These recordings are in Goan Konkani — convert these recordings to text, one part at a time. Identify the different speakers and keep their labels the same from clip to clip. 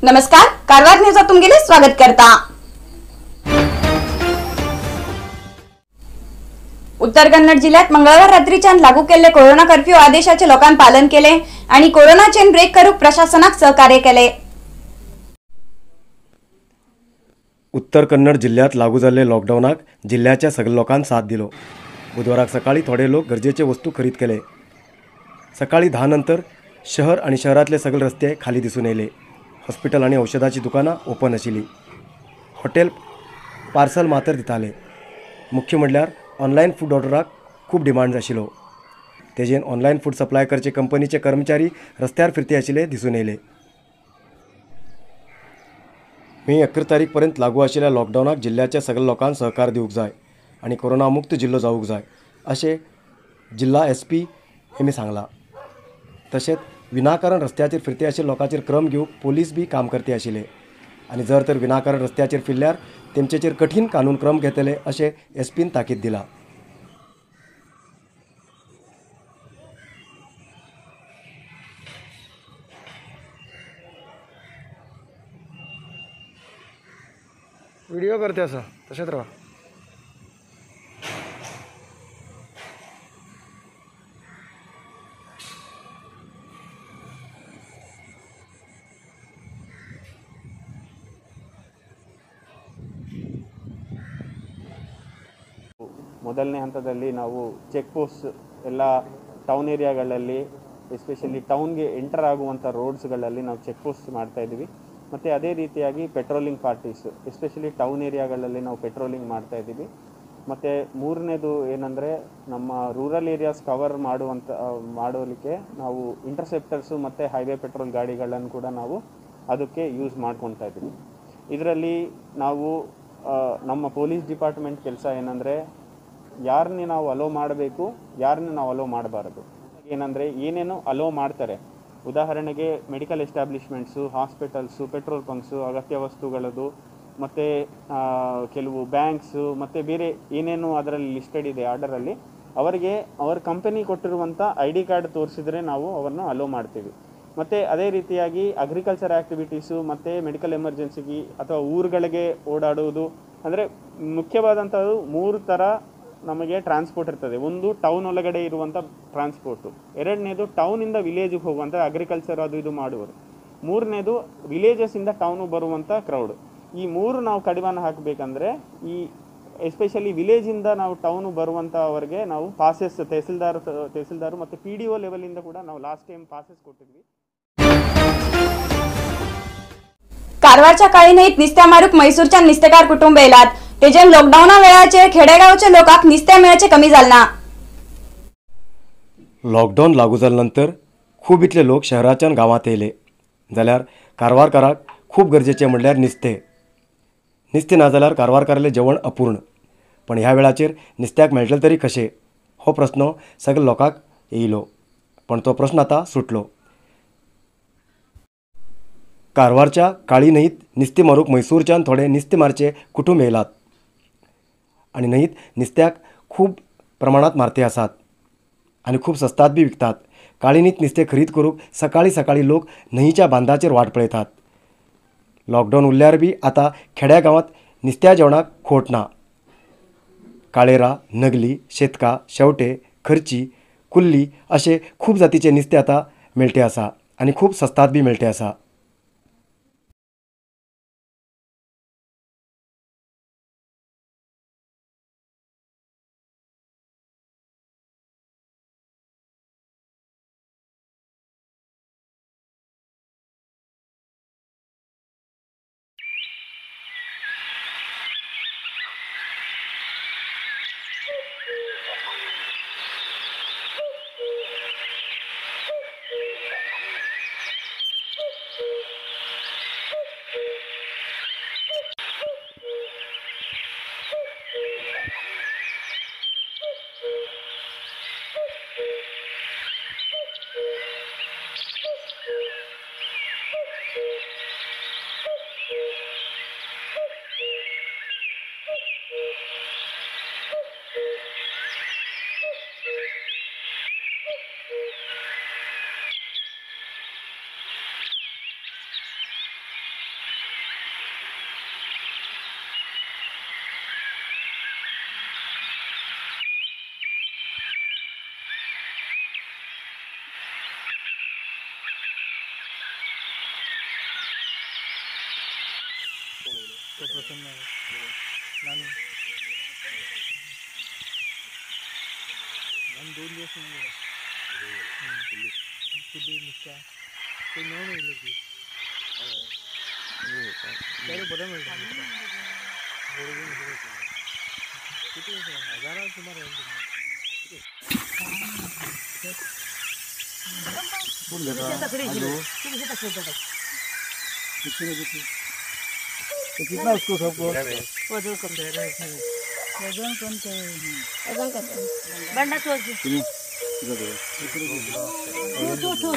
Speaker 1: नमस्कार, कारवार न्यूजात तुमगेले स्वागत करता। उत्तर कन्नड जिल्ह्यात मंगळवार रात्रीच्यान लागू केल्ले कोरोना कर्फ्यू आदेशाचे लोकांनी पालन केले आणि कोरोना चेन ब्रेक करूक प्रशासनाक सहकार्य केले।
Speaker 2: उत्तर कन्नड जिल्ह्यात लागू जाल्ले लॉकडाऊनाक जिल्ह्याच्या सगळ्या लोकांनी साथ दिलो। बुधवाराक सकाळी थोडे लोक गरजेचे वस्तू खरीद केले। सकाळी 10 नंतर शहर आणि शहरातले सगळे रस्ते खाली दिसून येले। हॉस्पिटल आणि औषधाची दुकाना ओपन आशिल्ली। हॉटेल पार्सल मात्र दिताले। मुख्य म्हणल्यार ऑनलायन फूड ऑर्डराक खूब डिमांड आशिल्लो। तेजेन ऑनलायन फूड सप्लाय करचे कंपनीचे कर्मचारी रस्त्यार फिरते आशिल्ले दिसून येले। मे 11 तारीख पर्यंत लागू आशिल्ल्या लॉकडावनाक जिल्ह्याच्या सगळ्या लोकांक सहकार दिवंक जाय आनी कोरोना मुक्त जिल्लो जावंक जाय अशें जिल्हा एसपी हेमी सांगलां। तशेंच विनाकारण रस्त्याचेर फिरते आशिल्ल्या लोकांचेर क्रम घेवंक पोलीस बी काम करते आशिल्ले आनी जर तर विनाकारण रस्त्याचेर फिरल्यार तेमचेचेर कठीण कानून क्रम घेतले अशें एसपीन ताकीद दिला।
Speaker 3: व्हिडिओ करते असं तसेच राहा।
Speaker 4: ಮೊದಲನೇ ಹಂತದಲ್ಲಿ ನಾವು ಚೆಕ್ ಪೋಸ್ಟ್ ಎಲ್ಲ ಟೌನ್ ಏರಿಯಾಗಳಲ್ಲಿ, ಎಸ್ಪೆಷಲಿ ಟೌನ್ಗೆ ಎಂಟರ್ ಆಗುವಂಥ ರೋಡ್ಸ್ಗಳಲ್ಲಿ ನಾವು ಚೆಕ್ ಪೋಸ್ಟ್ ಮಾಡ್ತಾ ಇದ್ದೀವಿ. ಮತ್ತು ಅದೇ ರೀತಿಯಾಗಿ ಪೆಟ್ರೋಲಿಂಗ್ ಪಾರ್ಟೀಸ್ ಎಸ್ಪೆಷಲಿ ಟೌನ್ ಏರಿಯಾಗಳಲ್ಲಿ ನಾವು ಪೆಟ್ರೋಲಿಂಗ್ ಮಾಡ್ತಾ ಇದ್ದೀವಿ. ಮತ್ತು ಮೂರನೇದು ಏನಂದರೆ ನಮ್ಮ ರೂರಲ್ ಏರಿಯಾಸ್ ಕವರ್ ಮಾಡೋಲಿಕ್ಕೆ ನಾವು ಇಂಟರ್ಸೆಪ್ಟರ್ಸು ಮತ್ತು ಹೈವೇ ಪೆಟ್ರೋಲ್ ಗಾಡಿಗಳನ್ನು ಕೂಡ ನಾವು ಅದಕ್ಕೆ ಯೂಸ್ ಮಾಡ್ಕೊತಾ ಇದ್ದೀವಿ. ಇದರಲ್ಲಿ ನಾವು ನಮ್ಮ ಪೊಲೀಸ್ ಡಿಪಾರ್ಟ್ಮೆಂಟ್ ಕೆಲಸ ಏನಂದರೆ ಯಾರನ್ನೇ ನಾವು ಅಲೋ ಮಾಡಬೇಕು, ಯಾರನ್ನೇ ನಾವು ಅಲೋ ಮಾಡಬಾರದು. ಏನಂದರೆ ಏನೇನು ಅಲೋ ಮಾಡ್ತಾರೆ, ಉದಾಹರಣೆಗೆ medical establishments, hospitals, petrol bunks, ಅಗತ್ಯ ವಸ್ತುಗಳದು, ಮತ್ತು ಕೆಲವು ಬ್ಯಾಂಕ್ಸು, ಮತ್ತು ಬೇರೆ ಏನೇನು ಅದರಲ್ಲಿ ಲಿಸ್ಟೆಡ್ ಇದೆ ಆರ್ಡರಲ್ಲಿ, ಅವರಿಗೆ ಅವರ ಕಂಪನಿ ಕೊಟ್ಟಿರುವಂಥ I D card ತೋರಿಸಿದರೆ ನಾವು ಅವನ್ನು ಅಲೋ ಮಾಡ್ತೀವಿ. ಮತ್ತು ಅದೇ ರೀತಿಯಾಗಿ ಅಗ್ರಿಕಲ್ಚರ್ ಆ್ಯಕ್ಟಿವಿಟೀಸು ಮತ್ತು ಮೆಡಿಕಲ್ ಎಮರ್ಜೆನ್ಸಿಗೆ ಅಥವಾ ಊರುಗಳಿಗೆ ಓಡಾಡುವುದು, ಅಂದರೆ ಮುಖ್ಯವಾದಂಥದ್ದು ಮೂರು ಥರ ನಮಗೆ ಟ್ರಾನ್ಸ್ಪೋರ್ಟ್ ಇರ್ತದೆ. ಒಂದು ಟೌನ್ ಒಳಗಡೆ ಇರುವಂಥ ಟ್ರಾನ್ಸ್ಪೋರ್ಟು, ಎರಡನೇದು ಟೌನಿಂದ ವಿಲೇಜಿಗೆ ಹೋಗುವಂಥ ಅಗ್ರಿಕಲ್ಚರ್ ಅದು ಇದು ಮಾಡುವರು, ಮೂರನೇದು ವಿಲೇಜಸ್ಸಿಂದ ಟೌನು ಬರುವಂಥ ಕ್ರೌಡ್. ಈ ಮೂರು ನಾವು ಕಡಿವಾಣ ಹಾಕಬೇಕಂದ್ರೆ ಈ ಎಸ್ಪೆಷಲಿ ವಿಲೇಜಿಂದ ನಾವು ಟೌನು ಬರುವಂಥವರಿಗೆ ನಾವು ಪಾಸಸ್ ತಹಸೀಲ್ದಾರ್ ಮತ್ತು ಪಿ ಡಿ ಒ ಲೆವೆಲಿಂದ ಕೂಡ ನಾವು ಲಾಸ್ಟ್ ಟೈಮ್ ಪಾಸಸ್ ಕೊಟ್ಟಿದ್ವಿ.
Speaker 1: कारवारच्या काळी न्हंयत निस्त्या मारूक म्हैसूरच्या निस्तेकार कुटुंब येयलात. तेजेन लॉकडाऊना वेळाचेर खेडेगावच्या लोकांक निस्त्या मेळचें कमी जालें ना.
Speaker 2: लॉकडाऊन लागू जाले नंतर खूब इतले लोक शहराच्यान गांवांत येयले जाल्यार कारवारकाराक खूब गरजेचें म्हणल्यार निस्तें. निस्तें ना जाल्यार कारवारकारालें जेवण अपूर्ण. पण ह्या वेळाचेर निस्त्याक मेळटलें तरी कशें हो प्रस्न सगळ्या लोकांक येयलो, पण तो प्रस्न आतां सुटलो. कारवारच्या काळी न्हंयत निस्तें मारूंक म्हैसूरच्यान थोडे निस्तें मारचे कुटुंब येयलात आनी न्हंयत निस्त्याक खूब प्रमाणांत मारते आसात आनी खूब सस्तात बी विकतात. काळी न्हंयत निस्तें खरीद करूंक सकाळीं सकाळीं लोक न्हंयच्या बांदाचेर वाट पळयतात. लॉकडाऊन उरल्यार बी आतां खेड्या गांवांत निस्त्या जेवणाक खोट ना. काळेरा, नगली, शेतका, शेवटे, खर्ची, कुल्ली अशे खूब जातीचे निस्तें आतां मेळटे आसा आनी खूब सस्तात बी मेळटे आसा.
Speaker 3: प्रसन्न नानू आनी 2 दिवस कुल्ली नुस्त्या ते नवं येयले ती तें बरें मेळटा कितें हजारां सुमार तो कितना उसको सबको
Speaker 5: वजन कम दे रहे हैं, वजन कम कर वजन कम बंडा तो तो तो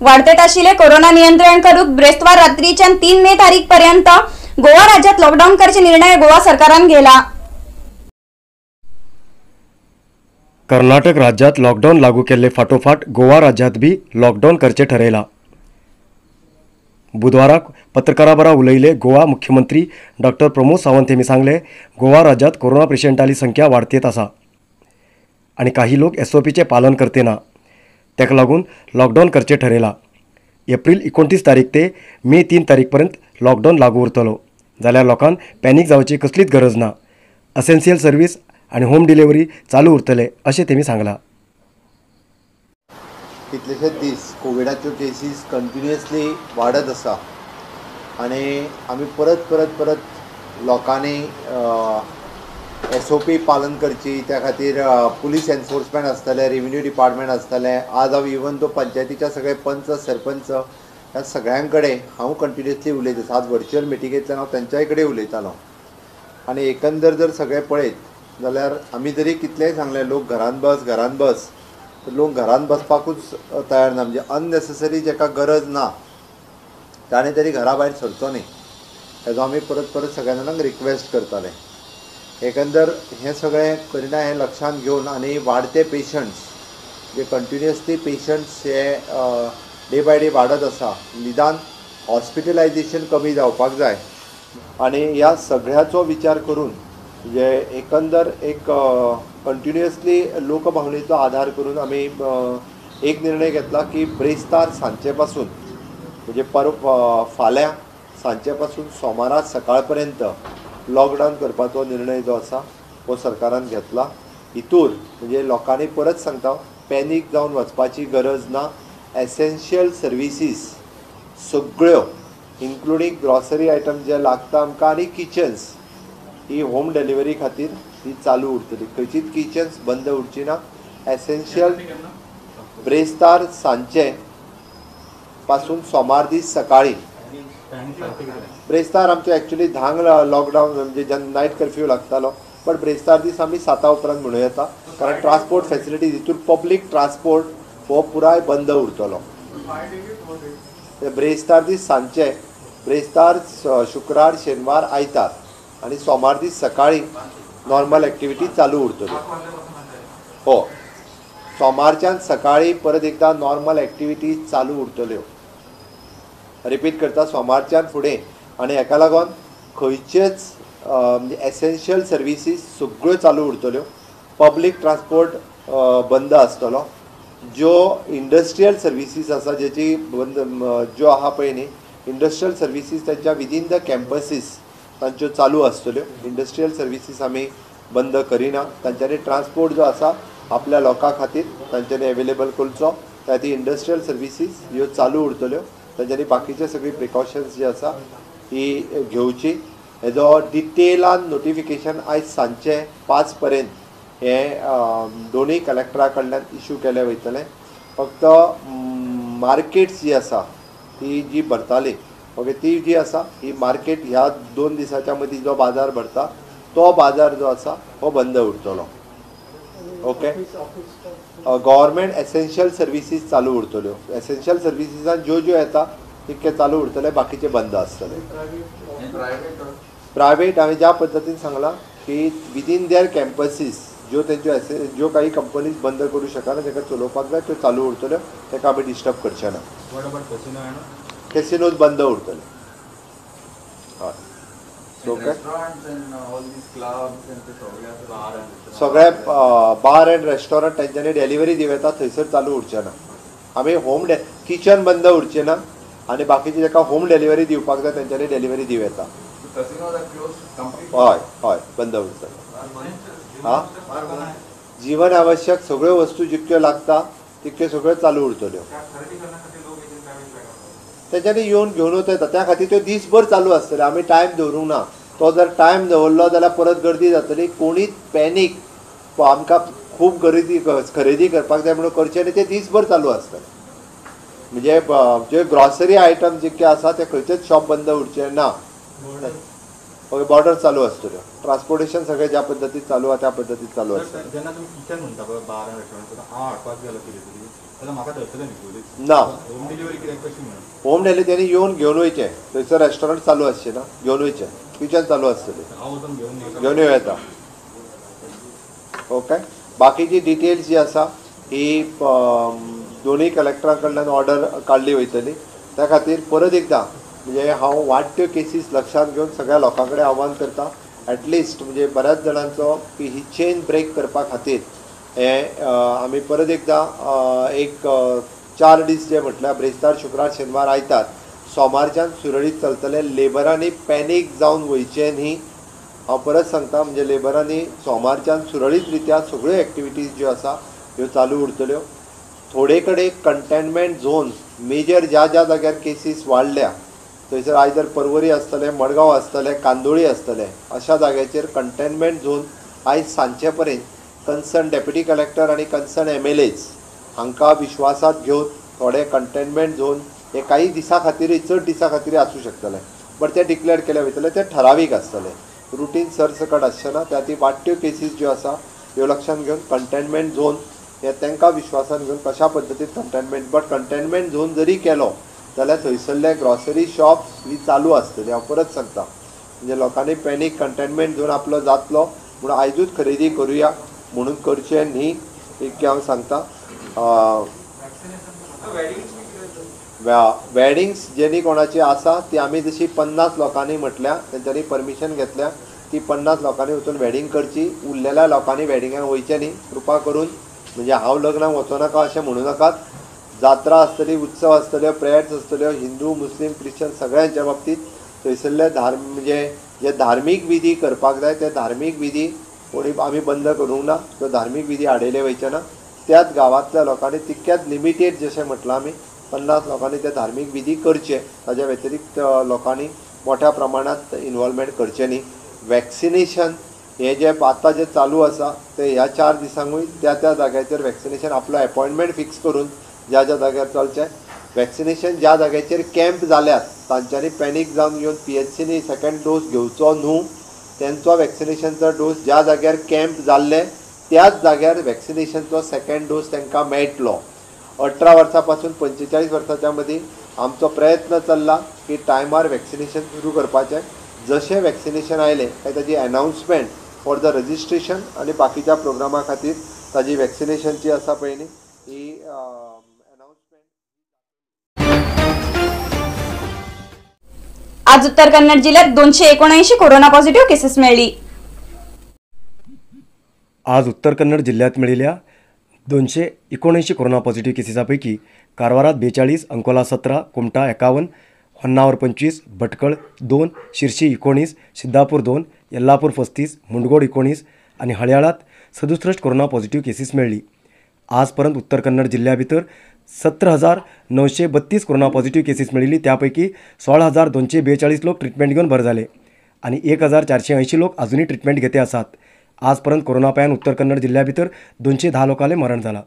Speaker 1: वाढते आशिल्ले कोरोना नियंत्रण करूक ब्रेस्तवार रात्रीच्यान 3 मे तारीख पर्यंत गोवा राज्यात लॉकडाऊन करचे निर्णय गोवा सरकारान घेतला।
Speaker 2: कर्नाटक राज्यात लॉकडाऊन लागू केल्ले फाटोफाट गोवा राज्यात बी लॉकडाऊन करचे ठरयला। बुधवाराक पत्रकारां बरा उलयले गोवा मुख्यमंत्री डॉक्टर प्रमोद सावंत हेमी सांगले, गोवा राज्यात कोरोना पेशंटाली संख्या वाढतेत आसा आनी काही लोक एसओपीचे पालन करते ना, ताका लागून लॉकडाऊन करचे ठरयला। एप्रिल 29 तारीख ते मे 3 तारीख पर्यंत लॉकडाऊन लागू उरतलो, जाल्यार लोकांक पॅनिक जावची कसलीच गरज ना। असेन्शियल सर्वीस आनी होम डिलिव्हरी चालू उरतले अशें तेमी सांगलां।
Speaker 6: कितलेशेच दीस कोविडाच्यो केसीस कंटिन्युअसली वाडत आसा आनी आमी परत परत परत लोकांनी एसओपी पालन करची, त्या खातीर पुलीस एनफोर्समेंट आसतलें, रेव्हेन्यू डिपार्टमेंट आसतलें। आज हांव इवन तो पंचायतीच्या सगळे पंच सरपंच ह्या सगळ्यां कडेन हांव कंटिन्युअसली उलयत आसा। आज व्हर्च्युअल मिटिंगेंतल्यान हांव तेंच्याय कडेन उलयतालो आनी एकंदर जर सगळें पळयत जाल्यार आमी जरी कितलेंय सांगलें लोक घरान बस घरान बस, तर लोक घरान बसपाकूच तयार ना। म्हणजे अननेसेसरी जेका गरज ना ताणें तरी घरा भायर सरचो न्ही, हेजो आमी परत परत सगळ्या जाणांक रिक्वेस्ट करताले। एकंदर हें सगळें करिना हें लक्षांत घेवन आनी वाडते पेशंट्स जे कंटिन्युअसली पेशंट्स हे डे बाय डे वाडत आसा, निदान हॉस्पिटलायजेशन कमी जावपाक जाय आनी ह्या सगळ्याचो विचार करून म्हणजे एकंदर एक कंटिन्युअसली लोकभावनेचो आधार करून आमी एक निर्णय घेतला की ब्रेस्तार सांजचे पासून म्हणजे फाल्यां सांजचे पासून सोमारा सकाळ पर्यंत लॉकडावन करपाचो निर्णय जो आसा हो सरकारान घेतला। हितूर म्हणजे लोकांनी परत सांगता पॅनीक जावन वचपाची गरज ना। एसेन्शियल सर्विसीस सगळ्यो इन्क्लुडींग ग्रॉसरी आयटम जे लागता आमकां आनी किचन्स ही होम डिलिव्हरी खातीर ही चालू उरतली, खंयचीच किचन्स बंद उरची ना। एसेन्शियल ब्रेस्तार सांजचे पासून सोमार दीस सकाळी, ब्रेस्तार आमचे एक्चुअली 10 लॉकडावन म्हणजे जेन्ना नायट कर्फ्यू लागतालो, बट ब्रेस्तार दीस आमी 7 उपरांत म्हणूं येता, कारण ट्रान्सपोर्ट फेसिलिटीज हितून पब्लीक ट्रान्सपोर्ट हो पुराय बंद उरतलो। ब्रेस्तार दीस सांजचे, ब्रेस्तार शुक्रार शेनवार आयतार आनी सोमार दीस सकाळी नॉर्मल एक्टिविटी चालू उरतल्यो। हो, सोमारच्यान सकाळी परत एकदा नॉर्मल एक्टिविटी चालू उरतल्यो। रिपीट करता, सोमारच्यान फुडें आनी हेका लागून खंयचेच म्हणजे एसेन्शियल सर्विसीस सगळ्यो चालू उरतल्यो। पब्लीक ट्रान्सपोर्ट बंद आसतलो। ज्यो इंडस्ट्रियल सर्विसीस आसा जेची बंद ज्यो आहा पळय न्ही इंडस्ट्रियल सर्विसीस तांच्या विदीन the campuses तांच्यो चालू आसतल्यो। इंडस्ट्रियल सर्विसीस आमी बंद करिना, तांच्यांनी ट्रान्सपोर्ट जो आसा आपल्या लोकां खातीर तांच्यांनी एवेलेबल करचो। त्या खातीर इंडस्ट्रियल सर्विसीस ह्यो चालू उरतल्यो. तांच्यांनी बाकीचे सगळी प्रिकॉशन्स जी आसा ही घेवची. हेजो डिटेलान नोटिफिकेशन आयज सांजचे 5 पर्यंत हे दोनूय कलेक्टरा कडल्यान इशू केलें वयतलें. फक्त मार्केट्स जी आसा ती जी भरताली ओके ती जी आसा ही मार्केट ह्या 2 दिसाच्या मदीं जो बाजार भरता तो बाजार जो आसा हो बंद उरतलो. ओके, गव्हर्मेंट एसेन्शियल सर्विसीस चालू उरतल्यो. एसेन्शियल सर्विसीसान ज्यो ज्यो येता तितके चालू उरतले, बाकीचे बंद आसतले. प्रायवेट हांवें ज्या पद्दतीन सांगलां की विदीन there campuses ज्यो तेंच्यो ज्यो काही कंपनीज बंद करूं शकना तांकां चलोवपाक जाय त्यो चालू उरतल्यो, ताका आमी डिस्टर्ब करचे ना. कॅसिनोज बंद उरतले. हय, ओके. सगळे बार अँड रेस्टॉरंट तेंच्यांनी डिलिव्हरी दिवं येता थंयसर चालू उरचें ना. आमी होम किचन बंद उरचें ना आनी बाकीचे जाका होम डिलिव्हरी दिवपाक जाय तेंच्यांनी डिलिव्हरी दिवं येता. हय हय, बंद उरतले. हा, जीवन आवश्यक सगळ्यो वस्तू जितक्यो लागता तितक्यो सगळ्यो चालू उरतल्यो. तेंच्यांनी येवन घेवन वता येता, त्या खातीर त्यो दीसभर चालू आसतले. आमी टायम दवरूंक ना. तो जर टायम दवरलो जाल्यार परत गर्दी जातली. कोणीच पॅनीक आमकां खूब गर्दी खरेदी करपाक जाय म्हणून करचें न्ही, ते दीसभर चालू आसतले. म्हणजे जे ग्रॉसरी आयटम जितके आसा ते खंयचेच शॉप बंद उरचें ना. ओके, बॉर्डर चालू आसतल्यो. ट्रान्सपोर्टेशन सगळें ज्या पद्दतीन चालू आसा त्या पद्दतीन चालू आसतलें.
Speaker 7: जेन्ना तुमी किचन म्हणटा पळय बार आनी रेस्टॉरंट, हांव हाडपाक गेलो कितें तरी जाल्यार म्हाका धरतले न्ही पुलीस?
Speaker 6: ना,
Speaker 7: होम डिलिव्हरी कित्याक कशी म्हणून?
Speaker 6: होम डिलिव्हरी तेणी येवन घेवन वयचें. थंयसर रेस्टॉरंट चालू आसचें ना, घेवन वयचें. किचन चालू आसतलें,
Speaker 7: हांव वचून घेवन
Speaker 6: घेवन येवं येता. ओके, बाकीची डिटेल्स जी आसा ही दोनूय कलेक्टरां कडल्यान ऑर्डर काडली वयतली. त्या खातीर परत एकदां म्हणजे हांव वाडट्यो केसीस लक्षांत घेवन सगळ्या लोकां कडेन आव्हान करता, एटलिस्ट म्हणजे बऱ्याच जाणांचो की ही चेन ब्रेक करपा खातीर हें आमी परत एकदां एक 4 दीस जे म्हटल्यार ब्रेस्तार, शुक्रार, शेनवार, आयतार, सोमारच्यान सुरळीत चलतले. लेबरांनी पॅनीक जावन वयचें न्ही, हांव परत सांगता. म्हणजे लेबरांनी सोमारच्यान सुरळीत रित्या सगळ्यो एक्टिविटीज ज्यो आसा ह्यो चालू उरतल्यो. थोडे कडेन कंटेनमेंट झोन मेजर ज्या ज्या जाग्यार केसीस वाडल्या थंयसर आयदर परवरी आसतलें, मडगांव आसतलें, कांदोळी आसतलें, अशा जाग्याचेर कंटेनमेंट झोन आयज सांजचे पर्यंत कन्सर्न डेप्युटी कलेक्टर आनी कन्सर्न MLAs हांकां विश्वासात घेवन थोडे कंटेनमेंट झोन हे काही दिसां खातीरय, चड दिसां खातीरय आसूं शकतले, बट ते डिक्लेअर केले वयतले, ते ठरावीक आसतले, रुटीन सरसकट आसचें ना. त्या खातीर वाडट्यो केसीस ज्यो आसा ह्यो लक्षांत घेवन कंटेनमेंट झोन हे तांकां विश्वासान घेवन कशा पद्दतीन कंटेनमेंट, बट कंटेनमेंट झोन जरी केलो जाल्यार थंयसरले ग्रॉसरी शॉप्स ही चालू आसतली. हांव परत सांगता, म्हणजे लोकांनी पॅनीक कंटेनमेंट झोन आपलो जातलो म्हणून आयजूच खरेदी करुया म्हणून करचें न्ही, इतकें हांव सांगता. वेडिंग्स जेणी कोणाची आसा ती आमी जशी 50 लोकांनी म्हटल्या तेंच्यांनी परमिशन घेतल्या ती 50 लोकांनी वचून वेडिंग करची, उरलेल्या लोकांनी वेडिंगाक वयचें न्ही कृपा करून. म्हणजे हांव लग्नाक वचों नाका अशें म्हणूं नाकात. जात्रा आसतली, उत्सव आसतल्यो, प्रेयर्स आसतल्यो, हिंदू, मुस्लीम, क्रिश्चन सगळ्यांच्या बाबतींत थंयसरले म्हणजे जे धार्मीक विधी करपाक जाय ते धार्मीक विधी कोणी आमी बंद करूंक ना, त्यो धार्मीक विधी आडयले वयचे ना. त्याच गांवांतल्या लोकांनी तितक्याच लिमिटेड जशें म्हटलां आमी 50 लोकांनी ते धार्मीक विधी करचे, ताज्या व्यतिरिक्त लोकांनी मोठ्या प्रमाणांत इनवॉल्वमेंट करचें न्ही. वॅक्सिनेशन हे जे आतां जें चालू आसा ते ह्या 4 दिसांकूय त्या त्या जाग्याचेर वॅक्सिनेशन आपलो एपॉयंटमेंट फिक्स करून ज्या ज्या जाग्यार चलचें. वॅक्सिनेशन ज्या जाग्याचेर कॅम्प जाल्यात तांच्यांनी पॅनीक जावन येवन PHCनी सेकंड डोस घेवचो न्हू. तेंचो वॅक्सिनेशनचो डोस ज्या जाग्यार कॅम्प जाल्ले त्याच जाग्यार वॅक्सिनेशनचो सेकंड डोस तांकां मेळटलो. 18 वर्सां पासून 45 वर्सांच्या मदीं आमचो प्रयत्न चल्ला की टायमार वॅक्सिनेशन सुरू करपाचें. जशें वॅक्सिनेशन आयलें काय ताजी एनावन्समेंट फॉर the registration आनी बाकीच्या प्रोग्रामा खातीर ताजी वॅक्सिनेशनची आसा पळय न्ही ही एनावन्समेंट.
Speaker 1: आज उत्तर कन्नड जिल्ह्यात 279 कोरोना पॉझिटिव्ह केसेस मिळाली.
Speaker 2: आज उत्तर कन्नड जिल्ह्यात मिळालेल्या 279 कोरोना पॉझिटिव्ह केसेसापैकी कारवारात 42, अंकोला 17, कुमठा 51, होन्नावर 25, भटकळ 2, शिरशी 19, सिद्धापूर 2, येल्लापूर 35, मुंडगोड 19 आणि हळयाळात 67 कोरोना पॉझिटिव्ह केसेस मिळाली. आजपर्यंत उत्तर कन्नड जिल्ह्याभितर 17,932 कोरोना पॉझिटिव्ह केसीस मेळिल्ली. त्यापैकी 16,242 लोक ट्रिटमेंट घेवन बरे जाले आनी 1,480 लोक अजूनय ट्रिटमेंट घेते आसात. आजपर्यंत कोरोना पायान उत्तर कन्नड जिल्ल्या भितर 210 लोकांले मरण जाला.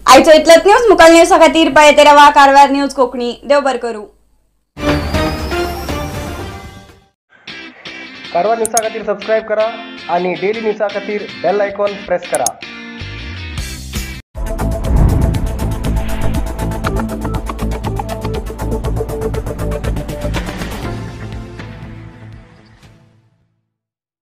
Speaker 1: आयचो इतलोच न्यूज. मुखाल न्यूजा खातीर पळयत रावा कारवार न्यूज कोंकणी. देव बरें करूं.
Speaker 2: कारवार न्यूजा खातीर सबस्क्रायब करा आणि डेली न्यूजा खातीर बेल आयकॉन प्रेस करा.